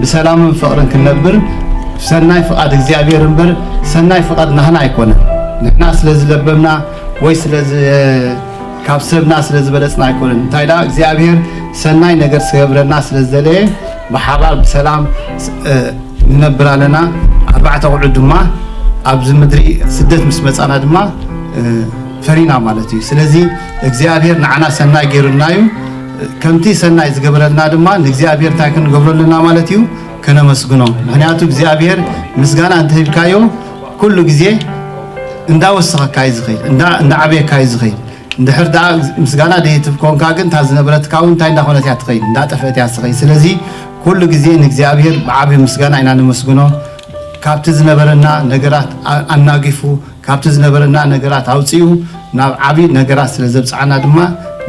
ብሰላምን ፍቕርን ክንነብር ሰናይ ፍቓድ እግዚኣብሔር እምበር ሰናይ ፍቓድ ናህና ኣይኮነን። ንሕና ስለ ዝለበምና ወይ ስለ ዝ-፣ ካብ ሰብና ስለ ዝበለጽና ኣይኮነን። እንታይ ደኣ እግዚኣብሔር ሰናይ ነገር ክገብረና ስለ ዝደለየ ብሓባር ብሰላም ስ-፣ እ፣ ንነብር ኣለና። ኣርባዕተ ቆልዑ ድማ ኣብዚ ምድሪ ስደት ምስ መጻና ድማ፣ እ፣ ፈሪና ማለት እዩ። ስለዚ እግዚኣብሔር ንዓና ሰናይ ገይሩልና እዩ። ከምቲ ሰናይ ዝገበረልና ድማ ንእግዚኣብሔር እንታይ ክንገብሮ ኣለና ማለት እዩ? ከነመስግኖ። ምኽንያቱ እግዚኣብሔር ምስጋና እንተሂብካዮ ኩሉ ግዜ እንዳወሰኸካ እዩ ዝኸይድ፣ እንዳ-፣ እንዳዓበየካ እዩ ዝኸይድ። እንድሕር ደኣ ምስጋና ደይትብ ኮንካ ግን እታ ዝነበረትካ እውን እንታይ እንዳኾነት እያ ትኸይድ? እንዳጠፍአት እያ ትኸይድ። ስለዚ ኩሉ ግዜ ንእግዚኣብሔር ብዓቢ ምስጋና ኢና ነመስግኖ። ካብቲ ዝነበረና ነገራት ኣ-፣ ኣናጊፉ፣ ካብቲ ዝነበረና ነገራት ኣውጺኡ ናብ ዓቢ ነገራት ስለ ዘብጽሓና ድማ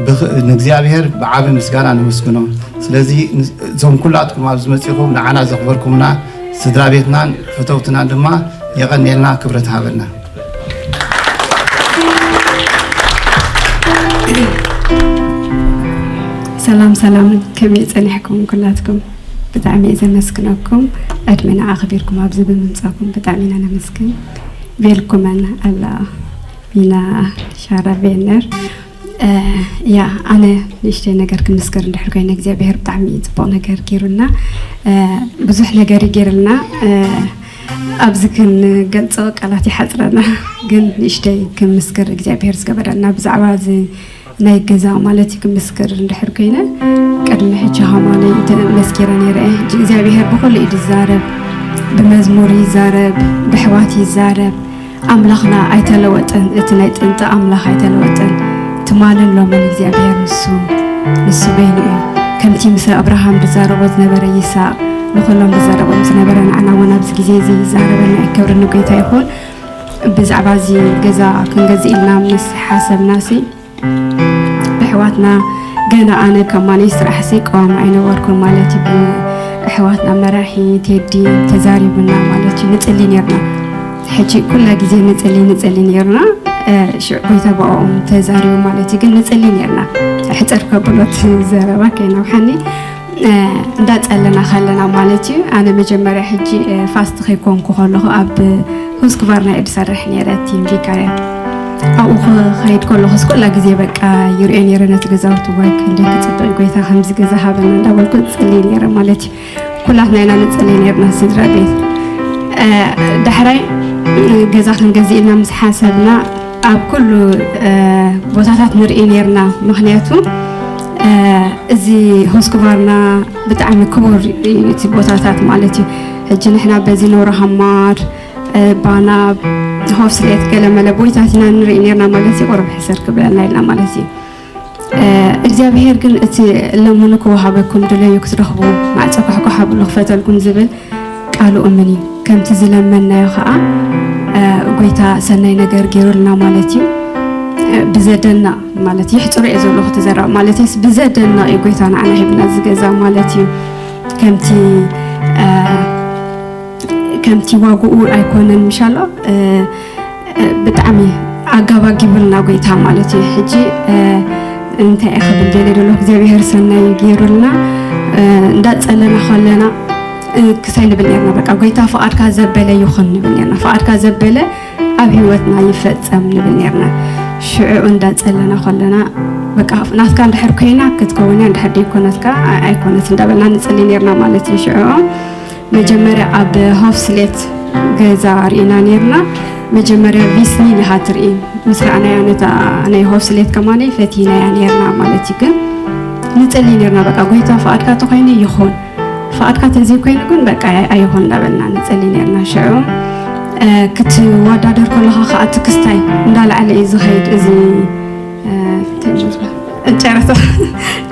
ብኽ-፣ ንእግዚኣብሔር ብዓቢ ምስጋና ነመስግኖ። ስለዚ ን-፣ እዞም ኩላትኩም ኣብዚ መጺኹም ንዓና ዘኽበርኩምና ስድራ ቤትናን ፈተውትናን ድማ የቐንየልና፣ ክብረት ሃበልና። ሰላም ሰላም፣ ከመይ ጸኒሕኩም ኩላትኩም? ብጣዕሚ እየ ዘመስግነኩም። ዕድመና ኣኽቢርኩም ኣብዚ ብምምጻእኩም ብጣዕሚ ኢና ነመስግን። ቬልኩመን ኣላ ሚና ሻራ ቬነር። እ፣ ያ፣ ኣነ ንእሽተይ ነገር ክምስክር እንድሕር ኮይነ፣ እግዚኣብሔር ብጣዕሚ ጽቡቕ ነገር ገይሩልና። እ፣ ብዙሕ ነገር እዩ ገይሩልና። እ፣ ኣብዚ ክንገልጾ ቃላት ይሓጽረና፣ ግን ንእሽተይ ክምስክር እግዚኣብሔር ዝገበረልና ብዛዕባ እዚ ናይ ገዛ ማለት እዩ ክምስክር እንድሕር ኮይነ፣ ቅድሚ ሕጂ ሃማነይ እንተ መስኪረ ነይረ እየ። ሕጂ እግዚኣብሔር ብኹሉ እዩ ዝዛረብ፣ ብመዝሙር ይዛረብ፣ ብኣሕዋት ይዛረብ። ኣምላኽና ኣይተለወጠን፣ እቲ ናይ ጥንቲ ኣምላኽ ኣይተለወጠን። ትማልን ሎምን እግዚኣብሔር ንሱ፣ ንሱ በይኑ እዩ። ከምቲ ምስ ኣብርሃም ዝዛረቦ ዝነበረ ይስሐቅ፣ ንኹሎም ዝዛረቦም ዝነበረ ንዓና እውን ኣብዚ ግዜ እዚ ይዛረበና እዩ። ክብሪ ንጎይታ ይኹን። ብዛዕባ እዚ ገዛ ክንገዝእ ኢልና ምስ ሓሰብና ሲ፣ ብኣሕዋትና ገና ኣነ ከማነይ ስራሕ ሲ ቀዋሚ ኣይነበርኩን ማለት እዩ። ብኣሕዋትና መራሒ ቴዲ ተዛሪቡና ማለት እዩ። ንጽሊ ነይርና። ሕጂ ኩላ ግዜ ንጽሊ፣ ንጽሊ ነይርና። እ፣ ሽዑ ጎይታ ብኣኦም ተዛሪቡ ማለት እዩ። ግን ንጽሊ ነይርና። ሕጽር ከብሎት ዘረባ ከይነውሓኒ፣ እ፣ እንዳጸለና ከለና ማለት እዩ። ኣነ መጀመርያ ሕጂ፣ እ፣ ፋስት ከይኮንኩ ከለኹ ኣብ ሁስክቫርና እየ ዝሰርሕ ነይረ፣ ቲም ቪካርያ። ኣብኡ ክኸይድ ከለኹስ ኩላ ግዜ በቃ ይርእዮ ነይረ ነቲ ገዛውቲ፣ ዋይ ክንደይ ክጽብቕ ጎይታ ከምዚ ገዛ ሃበና እንዳበልኩ እጽሊ ነይረ ማለት እዩ። ኩላትና ኢና ንጽሊ ነይርና ስድራ ቤት። እ፣ ዳሕራይ፣ እ፣ ገዛ ክንገዝእ ኢልና ምስ ሓሰብና ኣብ ኩሉ፣ እ፣ ቦታታት ንርኢ ነይርና። ምኽንያቱ፣ እ፣ እዚ ሆስክቫርና ብጣዕሚ ክቡር እዩ እቲ ቦታታት ማለት እዩ። ሕጂ ንሕና በዚ ኖራ ሃማር፣ እ፣ ባና፣ ሆፍስሌት ገለመለ ቦይታት ኢና ንርኢ ነይርና ማለት እዩ። ቁሩብ ሕስር ክብለና ኢልና ማለት እዩ። እ፣ እግዚኣብሔር ግን እቲ ለምኑ ክወሃበኩም፣ ድለዩ ክትረኽቡ፣ ማዕጾ ኳሕኳሕ ኣብሉ ክፈተልኩም ዝብል ቃሉ እሙን እዩ። ከምቲ ዝለመንናዮ ኸኣ፣ እ፣ ጎይታ ሰናይ ነገር ገይሩልና ማለት እዩ። እ፣ ብዘደንቕ ማለት እዩ። የሕጽሮ እየ ዘለኹ እቲ ዘረባ ማለት እዩስ፣ ብዘደንቕ እዩ ጎይታ ንዓና ሂብና ዝገዛ ማለት እዩ። ከምቲ፣ እ፣ ከምቲ ዋግኡ ኣይኮነን ምሻሎ፣ እ፣ እ፣ ብጣዕሚ ኣጋባጊቡልና ጎይታ ማለት እዩ። ሕጂ፣ እ፣ እንታይ እየ ክብል ደልየ ዘለኹ፣ እግዚኣብሔር ሰናይ ገይሩልና፣ እ፣ እንዳጸለና ከለና፣ እ፣ ክሳይ ንብል ነርና፣ በቃ፣ ጎይታ፣ ፍቓድካ ዘበለ ይኹን ንብል ነርና። ፍቓድካ ዘበለ ኣብ ህይወትና ይፈጸም ንብል ነርና። ሽዑ እንዳጸለና ከለና፣ በቃ፣ ናትካ እንድሕር ኮይና ክትከውን እያ፣ እንድሕር ደይኮነትካ ኣይ-፣ ኣይኮነት እንዳበልና ንጽሊ ነርና ማለት እዩ። ሽዑ መጀመርያ ኣብ ሆፍስሌት ገዛ ርኢና ነርና። መጀመርያ ቪስኒን ኢኻ ትርኢ። ምስ ረኣናያ ነታ ናይ ሆፍስሌት ከማነይ ፈቲናያ ነርና ማለት እዩ። ግን ንጽሊ ነርና፣ በቃ፣ ጎይታ፣ ፍቓድካ ተኾይኑ ይኹን፣ ፍቓድካ ተዘይኮይኑ ግን፣ በቃ፣ ኣይ-፣ ኣይኹን እንዳበልና ንጽሊ ነርና። ሽዑ፣ እ፣ ክትወዳደር ከለኻ ኸኣ እቲ ክስታይ እንዳላዕለ እዩ ዝኸይድ። እዚ፣ እ፣ እንታይ ይበሃል? ጨረታ፣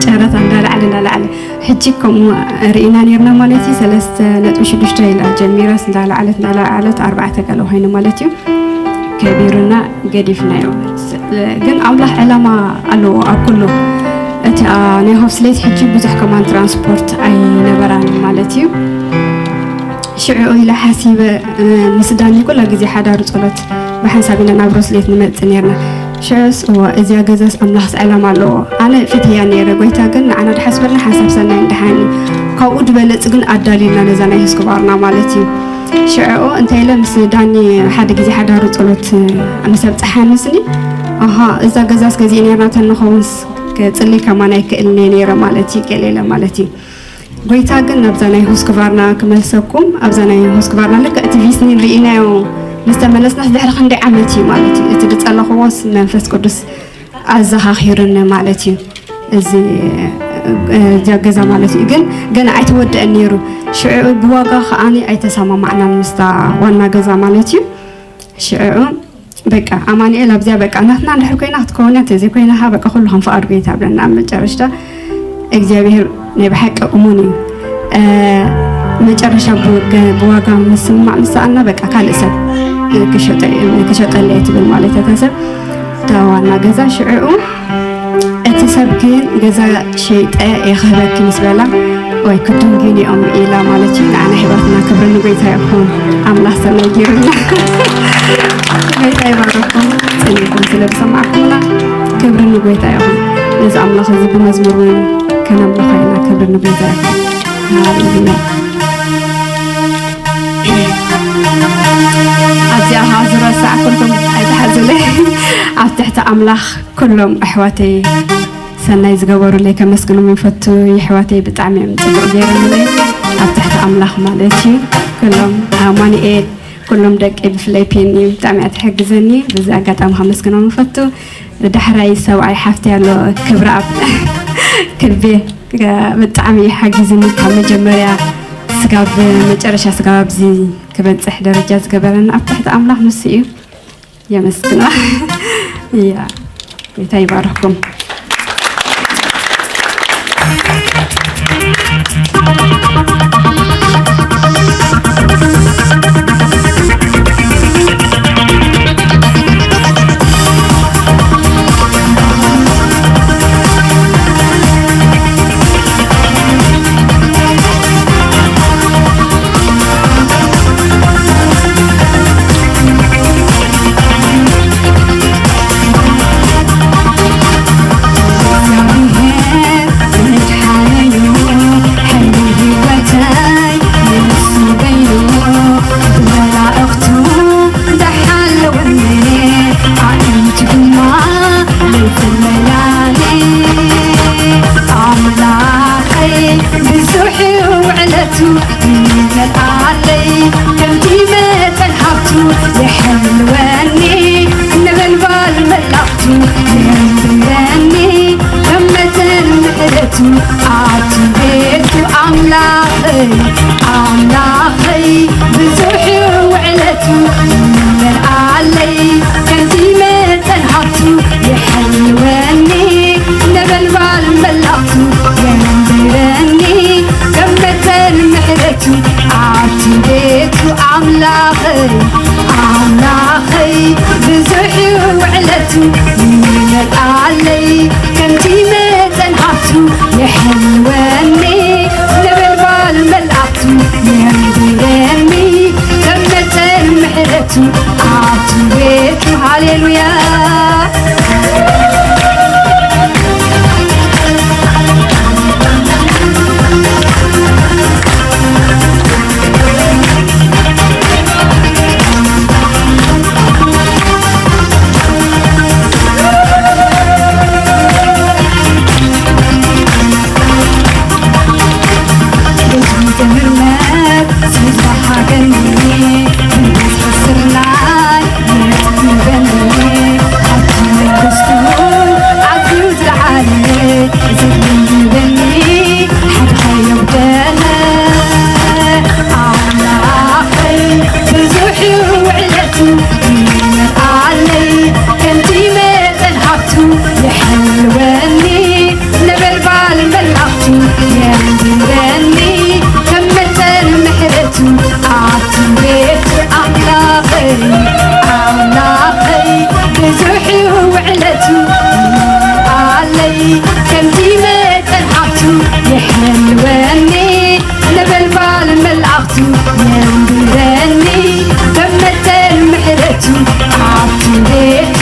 ጨረታ እንዳላዕለ፣ እንዳላዕለ። ሕጂ ከምኡ ርኢና ነርና ማለት እዩ። ሰለስተ ነጥቢ ሽዱሽተ ኢላ ጀሚራስ እንዳላዕለት፣ እንዳላዕለት ኣርባዕተ ገለ ኮይኑ ማለት እዩ። ከቢሩና ገዲፍናዮ። ግን ኣምላኽ ዕላማ ኣለዎ ኣብ ኩሉ። እቲ፣ ኣ፣ ናይ ሆፍስሌት ሕጂ ብዙሕ ከማን ትራንስፖርት ኣይነበራን ማለት እዩ። ሽዑ ኢለ ሓሲበ፣ እ፣ ምስ ዳኒ ኩላ ግዜ ሓዳሩ ጸሎት ብሓንሳብ ኢና ናብ ሆፍስሌት ንመጽእ ነርና። ሽዑስ እዋ እዚኣ ገዛስ ኣምላኽስ ዕላማ ኣለዎ። ኣነ ፍትያ ነይረ፣ ጎይታ ግን ንዓና ድሓስበልና ሓንሳብ ሰናይ እንድሓኒ። ካብኡ ድበለጽ ግን ኣዳልዩልና ነዛ ናይ ህስኩባርና ማለት እዩ። ሽዑ እንታይ ኢለ ምስ ዳኒ ሓደ ግዜ ሓዳሩ ጸሎት ምስ ኣብጽሓኒ ስኒ፣ ኣሃ እዛ ገዛስ ገዚእ ነርና ተንኸውንስ ክጽሊ ከማን ኣይክእልን እየ ነይረ ማለት እዩ፣ ገለ ኢለ ማለት እዩ። ጎይታ ግን ናብዛ ናይ ሁስክቫርና ክመልሰኩም፣ ኣብዛ ናይ ሁስክቫርና ልክዕ እቲ ቪስኒን ርኢናዮ ምስ ተመለስናስ ድሕሪ ክንደይ ዓመት እዩ ማለት እዩ። እቲ ዝጸለኽዎስ መንፈስ ቅዱስ ኣዘኻኺሩኒ ማለት እዩ። እዚ፣ እዛ ገዛ ማለት እዩ። ግን ገና ኣይተወደአን ነይሩ። ሽዑ ብዋጋ ከዓኒ ኣይተሰማማዕናን ምስታ ዋና ገዛ ማለት እዩ። ሽዑ በቃ ኣማኑኤል ኣብዚኣ በቃ ናትና እንድሕር ኮይና ክትከውን እያ፣ እንተዘይኮይና ኸዓ በቃ ኩሉ ከም ፍቓድ ጎይታ ብለና። ኣብ መጨረሽታ እግዚኣብሔር ናይ ብሓቂ እሙን እዩ። እ፣ መጨረሻ ብ-፣ ገ-፣ ብዋጋ ምስምማዕ ምስ ሰኣና በቃ ካልእ ሰብ ክሸጠ-፣ ክሸጠለይ ትብል ማለት እያ እታ ሰብ፣ እታ ዋና ገዛ። ሽዕኡ እቲ ሰብ ግን ገዛ ሸይጠ እየ ክህበኪ ምስ በላ፣ ወይ ክድንግን እዮም ኢላ ማለት እዩ። ንዓና ሂባትና ክብሪ ንጎይታ ይኹን። ኣምላኽ ሰናይ ገይሩልና። ጎይታ ይባርኩም። ጸኒሕኩም ስለ ዝሰማዕኩምና ክብሪ ንጎይታ ይኹን። ነዚ ኣምላኽ እዚ ብመዝሙር እውን ከነምልኾ ኢና። ክብሪ ንጎይታ ይኹን። ሃሌሉያ። ኣብዚኣ ኸዓ ዝረሳዕኩልኩም ኣይትሓዙለይ። ኣብ ትሕቲ ኣምላኽ ኩሎም ኣሕዋተይ ሰናይ ዝገበሩለይ ከመስግኖም ይፈቱ። የሕዋተይ ብጣዕሚ እዮም ጽቡቕ ገይሮምለይ። ኣብ ትሕቲ ኣምላኽ ማለት እዩ። ኩሎም ኣማኑኤል፣ ኩሎም ደቂ ብፍላይ ፔኒ ብጣዕሚ እያ ትሕግዘኒ። በዚ ኣጋጣሚ ከመስግኖም ይፈቱ። ብዳሕራይ ሰብኣይ ሓፍተይ ኣሎ፣ ክብረኣብ ክቤ፣ ብጣዕሚ እዩ ሓጊዙኒ ካብ መጀመርያ ስጋብ መጨረሻ ስጋብ ኣብዚ ክበጽሕ ደረጃ ዝገበረኒ ኣብ ትሕቲ ኣምላኽ ንሱ እዩ። የመስግኖ። እያ፣ ጎይታ ይባርኽኩም። ኣምላኸይ ብዙሕ እዩ ውዕለቱ፣ ይመልኣለይ ከምቲ መጠን ሃብቱ፣ የሐልወኒ ነበልባል መላእኽቱ፣ የንብረኒ ከም መጠን ምሕረቱ፣ ኣብቲ ቤቱ ኣምላኸይ፣ ኣምላኸይ ብዙሕ እዩ ውዕለቱ፣ ይመልኣለይ ከምቲ መጠን ሃብቱ፣ የሐልወኒ ነበልባል መላእኽቱ፣ የንብረኒ ከም መጠን ምሕረቱ፣ ኣብቲ ቤቱ ኣምላኸይ፣ ኣምላኸይ ብዙሕ እዩ ውዕለቱ፣ ይመልኣለይ ከምቲ መጠን ሃብቱ፣ የሐልወኒ ነበልባል መላእኽቱ፣ የንብረኒ ከም መጠን ምሕረቱ፣ ኣብቲ ቤቱ። ሃሌሉያ። ኣምላኸይ ብዙሕ እዩ ውዕለቱ፣ ይመልኣለይ ከምቲ መጠን ሃብቱ፣ የሐልወኒ ነበልባል መላእኽቱ፣ የንብረኒ ከም መጠን ምሕረቱ፣ ኣብቲ ቤቱ ኣምላኸይ፣ ኣምላኸይ ብዙሕ እዩ ውዕለቱ፣ ይመልኣለይ ከምቲ መጠን ሃብቱ፣ የሐልወኒ ነበልባል መላእኽቱ፣ የንብረኒ ከም መጠን ምሕረቱ፣ ኣብቲ ቤቱ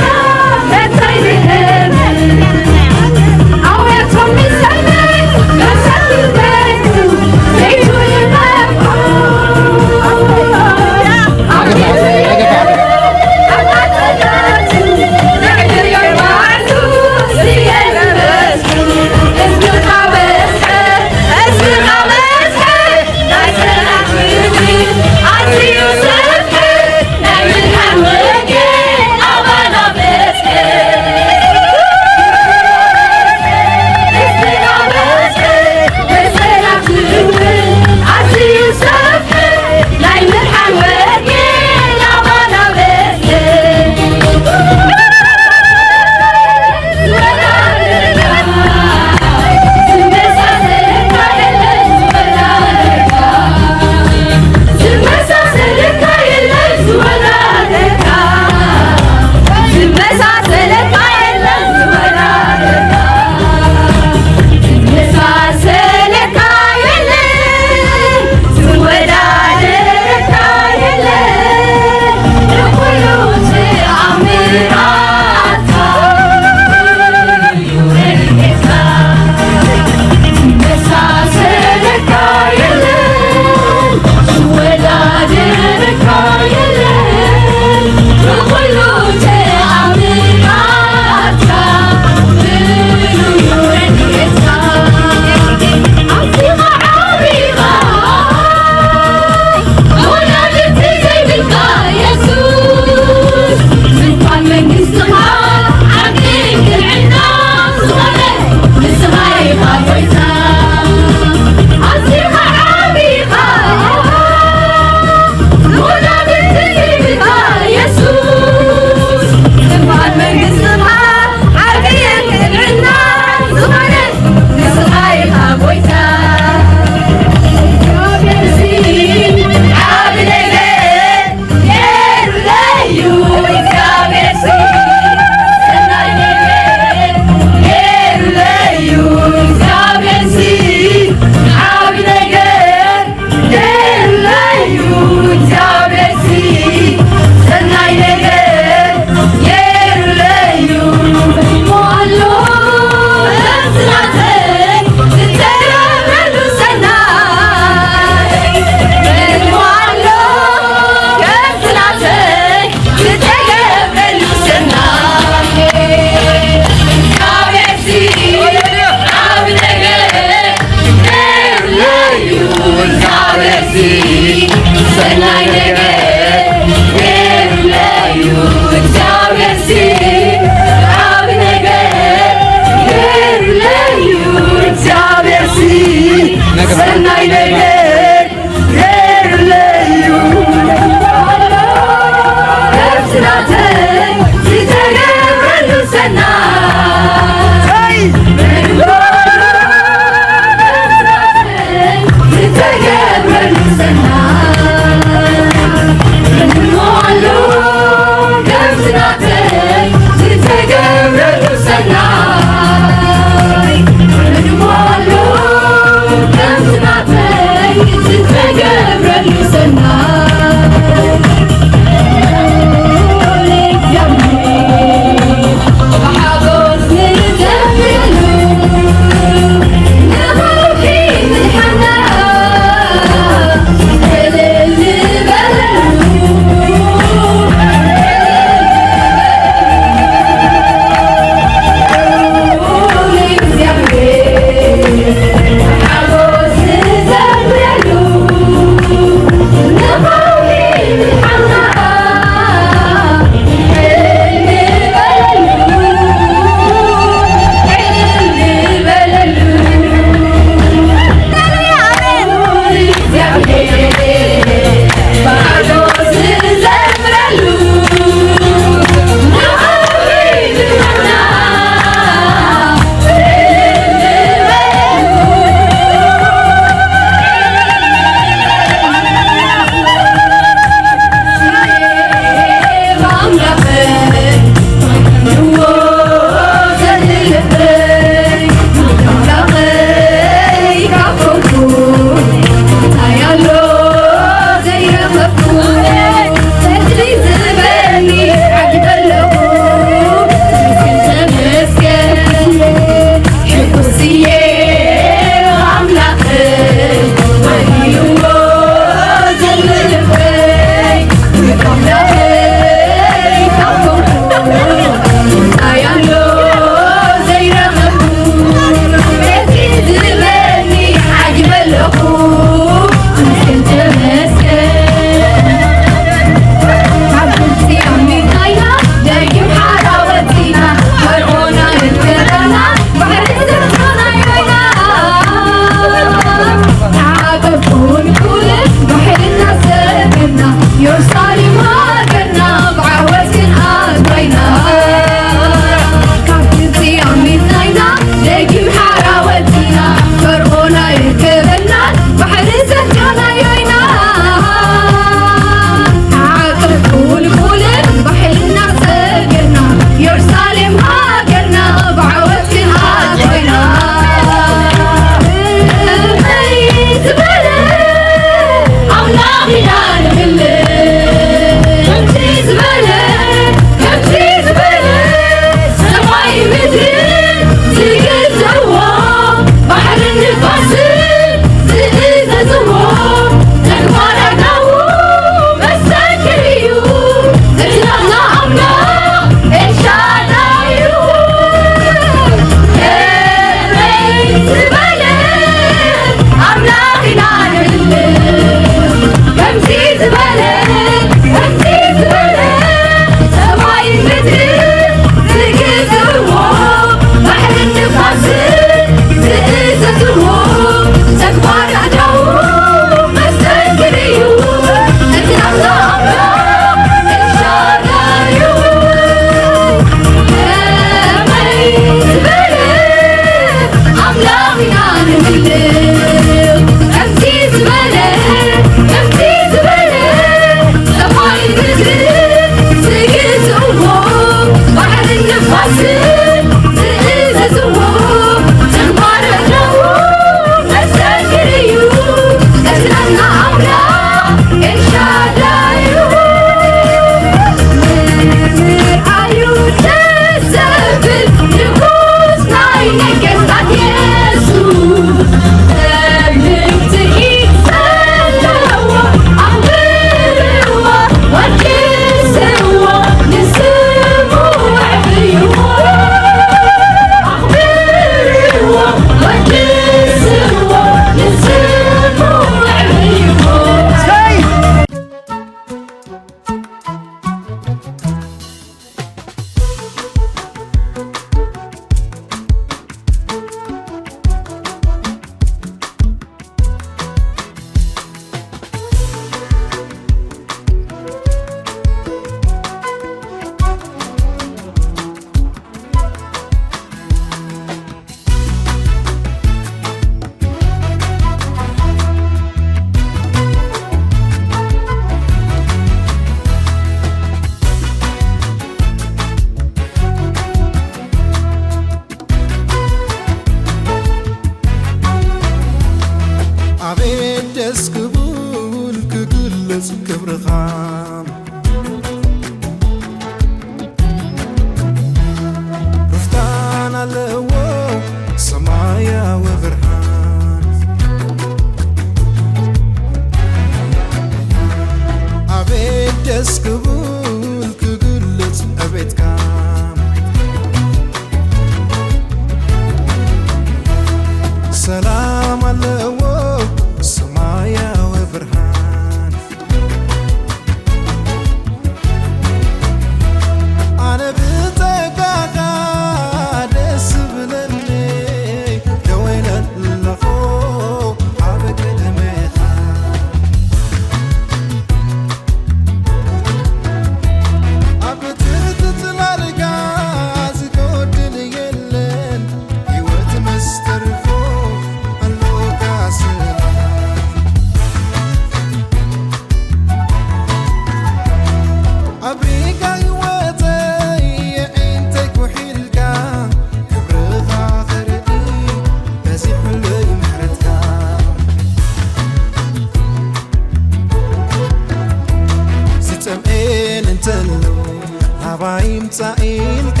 ይምጻእ ኢልካ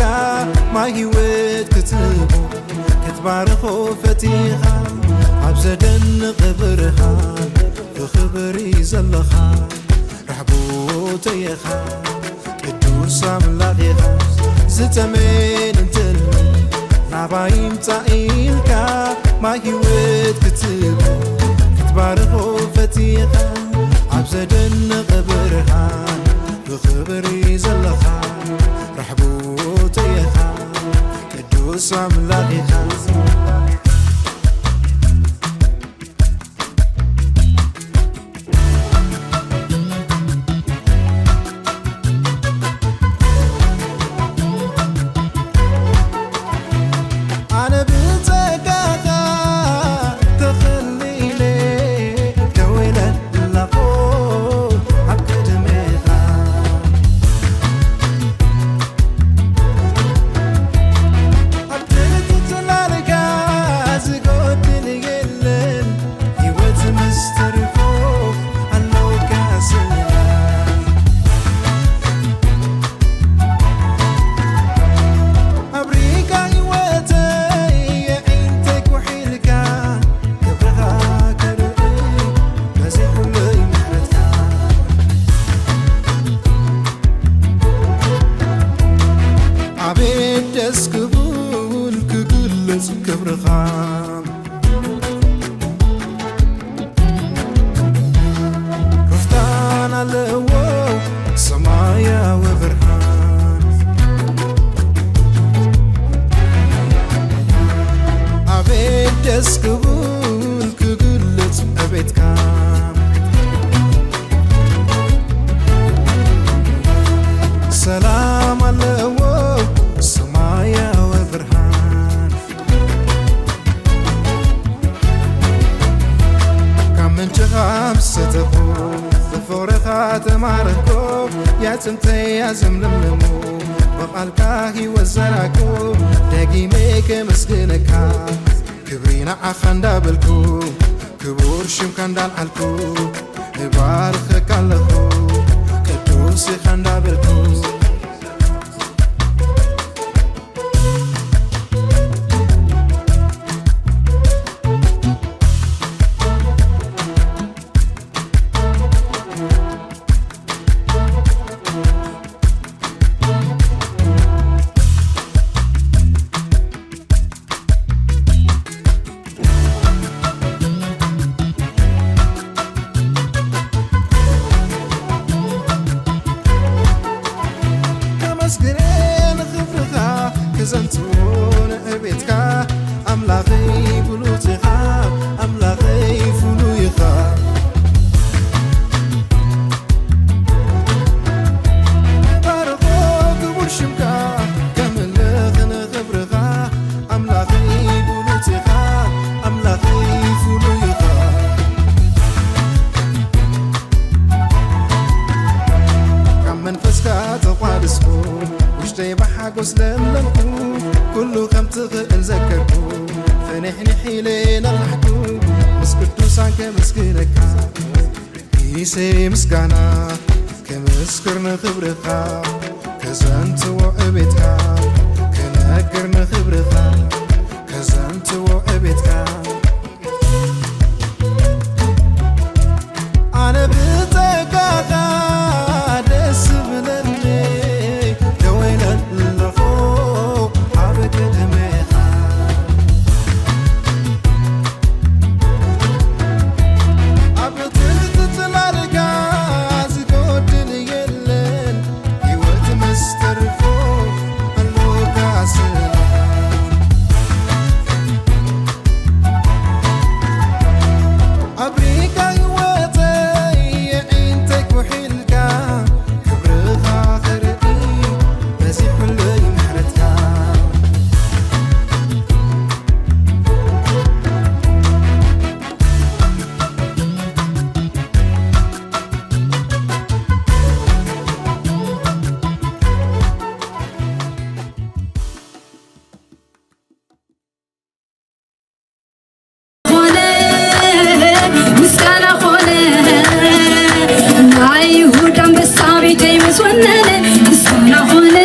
ማይ ህይወት ክትህቦ ክትባርኾ ፈቲኻ ኣብ ዘደንቕ ብርሃን ብኽብሪ ዘለኻ ራሕቦተይ ኢኻ ቅዱስ ኣምላኽ ኢኻ ዝተመን እንተሎ ናባይ ይምጻእ ኢልካ ማይ ህይወት ክትህቦ ክትባርኾ ፈቲኻ ኣብ ዘደንቕ ብርሃን ብኽብሪ ዘለኻ ራሕቦተይ ኢኻ ቅዱስ ኣምላኽ ኢኻ። ኣነ ብጸጋኻ ተኸሊለ ደው ኢለ ኣለኹ ኣብ ቅድሜኻ። ኣብ ትሕቲ ጽላልካ ዝጎድል የለን፣ ህይወት ምስ ትርፎ ኣለውካ ሰላም። ኣብሪኻ ህይወተይ የዒንተይ ኩሒልካ ክብርኻ ከርኢ በዚ ኩሉ ምሕረትካ። ኣቤት ደስ ክብል ክግለጽ ክብርኻ። ሩፍታን ኣለዎ ሰማያዊ ብርሃን። ኣቤት ደስ ክብል ክግለጽ ዕቤትካ። ሰላም ኣለዎ ሰማያዊ ብርሃን። ካብ ምንጭኻ ምስ ሰተኹ ብፍቕርኻ ተማረኽኩ። የዕጽምተይ ኣዘምለምለሙ ብቓልካ ህይወት ዘራኩ። ደጊመ ከመስግነካ ክብሪ ንዓኻ እንዳበልኩ ክቡር ሽምካ እንዳልዓልኩ እባርኸካ ኣለኹ ቅዱስ ኢኻ እንዳበልኩ። ከመስግነ ንኽብርኻ ክዘንትዎ ንዕቤትካ ኣምላኸይ ብሉጽ ኢኻ ኣምላኸይ ፍሉይ ኢኻ። ባርኾ ክቡር ሽምካ ከምልኽ ንኽብርኻ ኣምላኸይ ብሉጽ ኢኻ ኣምላኸይ ፍሉይ ኢኻ። ካብ መንፈስካ ተቋደስኩ ውሽጠይ ብሓጎስ ለምለምኩ። ኩሉ ከም ትኽእል ዘከርኩ ፍንሕንሕ ኢለ ነቓሕኩ ምስ ቅዱሳን ከመስግነካ። ኪሰይ ምስጋና ክምስክር ንኽብርኻ ከዘንትዎ ዕቤትካ ክነግር ንኽብርኻ ከዘንትዎ ዕቤትካ። ኣነ ብጸጋኻ ደስ ዝብለኒ ደው ኢለ ኣለኹ ኣብ ቅድሜኻ። ኣብ ትሕቲ ጽላልካ ዝጎድል የለን፣ ህይወት ምስ ተርፎ ኣሎካ ሰላም። ኣብሪኻ ህይወተይ የዒንተይ ኩሒልካ፣ ክብርኻ ክርኢ በዚሑለይ ምሕረትካ። ኾነ ምስጋና ኾነ፣ ናይ ይሁዳ ኣንበሳ ቤተይ ምስ ወነነ ምስጋና ኾነ።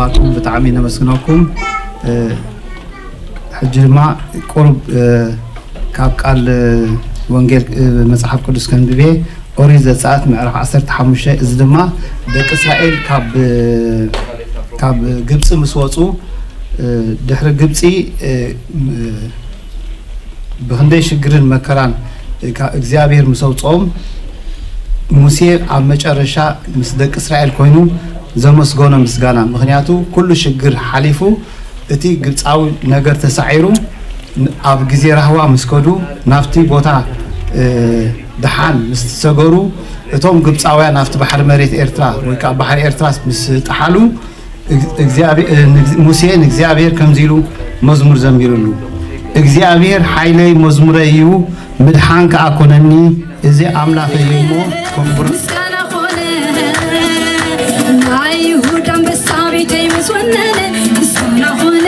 ኣኩም ብጣዕሚ ነመስግነኩም። ሕጂ ድማ ቁሩብ ካብ ቃል ወንጌል መጽሓፍ ቅዱስ ከንብቤ። ኦሪት ዘጸኣት ምዕራፍ ዓሰርተ ሓሙሽተ። እዚ ድማ ደቂ እስራኤል ካብ ካብ ግብጺ ምስ ወጹ፣ ድሕሪ ግብጺ ብክንደይ ሽግርን መከራን እግዚኣብሔር ምስ ኣውፅኦም፣ ሙሴ ኣብ መጨረሻ ምስ ደቂ እስራኤል ኮይኑ ዘመስገኖ ምስጋና። ምክንያቱ ኩሉ ሽግር ሓሊፉ፣ እቲ ግብፃዊ ነገር ተሳዒሩ፣ ኣብ ግዜ ራህዋ ምስ ከዱ፣ ናብቲ ቦታ ደሓን ምስ ተሰገሩ፣ እቶም ግብፃውያን ኣብቲ ባሕሪ መሬት ኤርትራ ወይ ከዓ ባሕሪ ኤርትራ ምስ ጠሓሉ፣ ሙሴ ንእግዚኣብሔር ከምዚ ኢሉ መዝሙር ዘሚሩሉ። እግዚኣብሔር ሓይለይ መዝሙረይ እዩ፣ ምድሓን ከኣ ኮነኒ። እዚ ኣምላኸይ እዩ እሞ ከክብሮ። ምስጋና ኾነ ናይ ይሁዳ ኣንበሳ፣ ቤተይ ምስ ወነነ። ምስጋና ኾነ